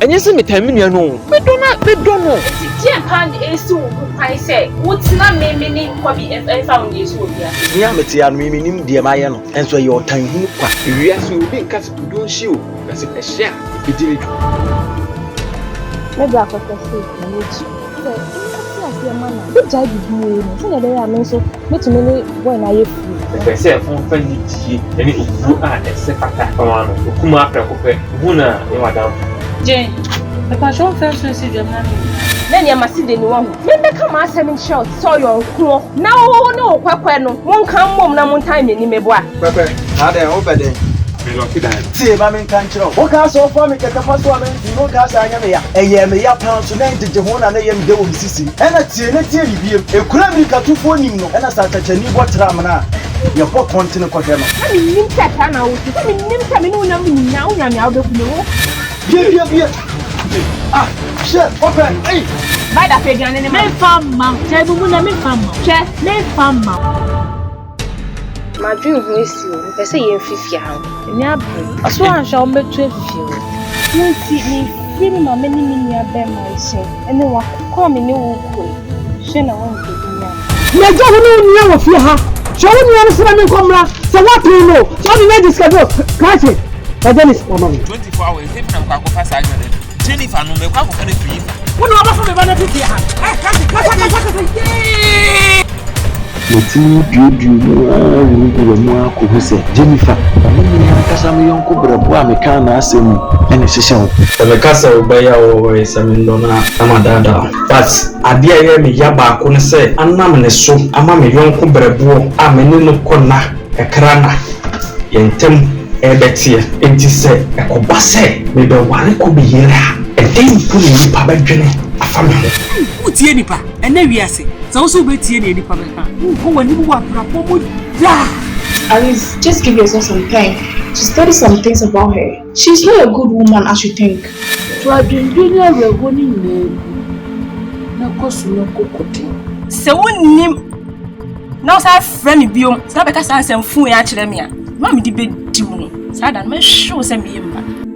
Ɛnyɛ sɛ metan me nua no o, medɔ no a, medɔ no. Enti deɛn paa na ɛresi wo ho kwan sɛ wotena me me ne Kɔbi ɛmfa wo nyɛ su wɔ wiase? Me a mete ha no, me mennim deɛ mayɛ no, nso ɛyɛ ɔtan hunu kwa. Ewiase obi nka sɛ obi nhye o, na sɛ ɛhye a, ebedi ne dwuma. Me bra kɔkɔ se m'ani gye sɛ nya te aseɛ ma no a bɛgyae biribiara mu sɛdeɛ ɛbɛyɛ a me nso mɛtumi ne boy no ayɛ free. Mepɛ sɛ ɔmfa nidie ne obuo a ɛsɛ fata ma no. Okumaa prɛko pɛ, wohu no a, ɛyɛ w'adamfo. Jane, mepakyɛ wo mfa nsuo nsi dwam na me nua. Na nea masi de ni wahu. Membɛka m'asɛm nkyerɛ wo te sɛ ɔyɔnkoɔ, na wo ne wo kwɛkwɛ no monka mmom na montan m'ani, meboa? Kwɛkwɛ, na adɛn, wopɛ dɛn? Me lɔke dan no. Tie, ma menka nkyerɛ wo. Wokaa sɛ wofaa me kɛtɛ fa so a mantumi, wokaa sɛ anyɛ me ya. Ɛyɛɛ me ya paa nso, na ɛngyegye ho na na ɛyɛ me dɛ wɔ me sisi. Ɛna tie na tie me bio. Ekura mmirikatufoɔ nim no, ɛna sɛ atɛkyɛni bɔ tra amena a, yɛbɔ kɔntene kɔhwɛ no. Na mennim sɛ saa na wote, sɛ mennim sɛ me ne wo nam nyinaa, wonya me a wobɛku me, wo. Bie bie bie! Ah! Hwɛ! Ɔpɛ! Ei! Vida fa aduane no ma me. Memfa mma wo. Gyae mumu na memfa mma wo. Hwɛ! Memfa mma wo. Madwen ho asi o, mepɛ sɛ yɛmfi fie ha nkɔ. M'ani abere. Ɔse woanhwɛ a wɔbɛtu afi fie hɔ. Wo nti mefiri me maame ne me nua bɛɛma nkyɛn ne wo akɔ. Kɔ a me ne wo rekɔ yi, hwɛ na woankɔdi me ama. Magya wo ne wo nua wɔ fie ha. Hwɛ wo nua no so na menkɔ mmra. Sɛ woatene no o, sɛ wode no adi sikaduro o, krakye, fa Dennis ba ma me. 24 hours efi na mekɔ akɔfa saa adwuma no Jennifer no mekɔ akɔfa no firi fa. Wo na wabɛfa me ba no afi fie ha. Ɛ krakye, kasa kasa kasa yee. Matumi aduodua mu ara wuruwura mu ara kɔhu sɛ Jennifer, ɔne me ankasa me yɔnko berɛboɔ a mekaa n'asɛm mu na ɛhyehyɛ hɔ. Sɛ meka sɛ wobɛyɛ a ɔwɔ hɔ yi sɛ mennɔ no a na madaadaa wo but adeɛ a ɛyɛ me ya baako ne sɛ anam ne so ama me yɔnko berɛboɔ a me ne no kɔ nna kakra na yɛn ntam rebɛteɛ enti sɛ ɛkɔba sɛ mebɛware Kobe yere a ɛdɛn mpo na nnipa bɛdwene afa me ho? Wotie nnipa? Ɛnnɛ wiase, sɛ wo nso wobɛtie nea nnipa bɛka a, wonkɔ w'anim wɔ abrabɔ mu da! At least just give yourself some time to study some things about her. She's not a good woman as you think. To adwendwen ne awerɛhoɔ no nyinaa gu, na kɔ so na kɔ koden. Sɛ wonnim na wosan frɛ me biom san bɛka saa nsɛm fuu yi akyerɛ me a, dwuma a mede bɛdi wo no, saa da no mɛhwe wo sɛ meyɛ mma.